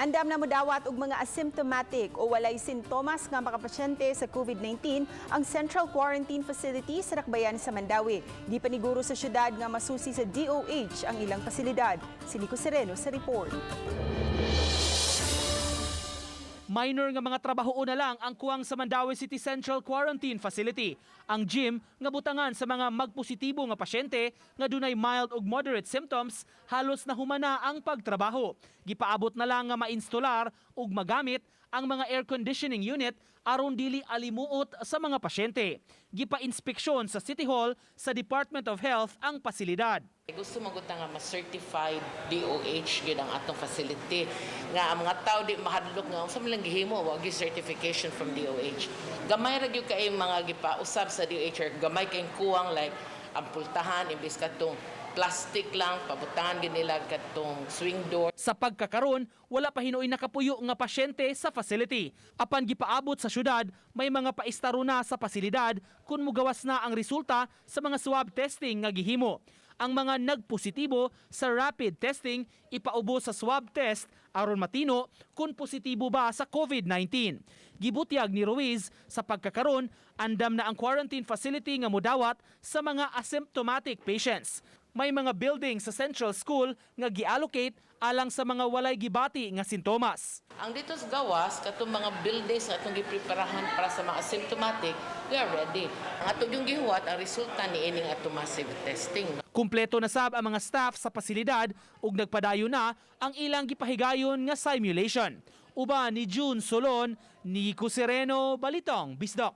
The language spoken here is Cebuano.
Andam na mudawat og mga asymptomatic o walay sintomas nga mga pasyente sa COVID-19 ang Central Quarantine Facility sa Dakbayan sa Mandaue. Gipaniguro sa syudad nga masusi sa DOH ang ilang pasilidad. Si Nico Sereno sa report. Minor nga mga trabaho na lang ang kuwang sa Mandaue City Central Quarantine Facility. Ang gym nga butangan sa mga magpositibo nga pasyente nga dunay mild ug moderate symptoms, halos na humana ang pagtrabaho. Gipaabot na lang nga mainstolar ug magamit ang mga air conditioning unit aron dili alimuot sa mga pasyente. Gipa-inspeksyon sa City Hall sa Department of Health ang pasilidad. Gusto man gud ta nga ma-certified DOH gyud ang atong facility nga ang mga tao di mahadlok nga unsa man lang gihimo, wa gyud certification from DOH. Gamay ra gyud kay mga gipausab sa DOH or gamay kay kuwang, like ang pultahan, imbes katong plastic lang, pabutangan gyud nila katong swing door. Sa pagkakaron, wala pa hinuoy nakapuyo nga pasyente sa facility. Apan gipaabot sa syudad, may mga paistaro na sa pasilidad kung mugawas na ang resulta sa mga swab testing nga gihimo. Ang mga nagpositibo sa rapid testing, ipaubo sa swab test aron matino kung positibo ba sa COVID-19. Gibutyag ni Ruiz, sa pagkakaron, andam na ang quarantine facility nga mudawat sa mga asymptomatic patients. May mga building sa Central School nga giallocate alang sa mga walay gibati nga sintomas. Ang dito sa gawas, katong mga buildings nga atong gipreparahan para sa mga asymptomatic, we are ready. Ang atong yung gihuwat ang resulta ni ining atong massive testing. Kumpleto na sab ang mga staff sa pasilidad ug nagpadayon na ang ilang gipahigayon nga simulation. Uban ni June Solon, Nico Sereno, Balitang Bisdak.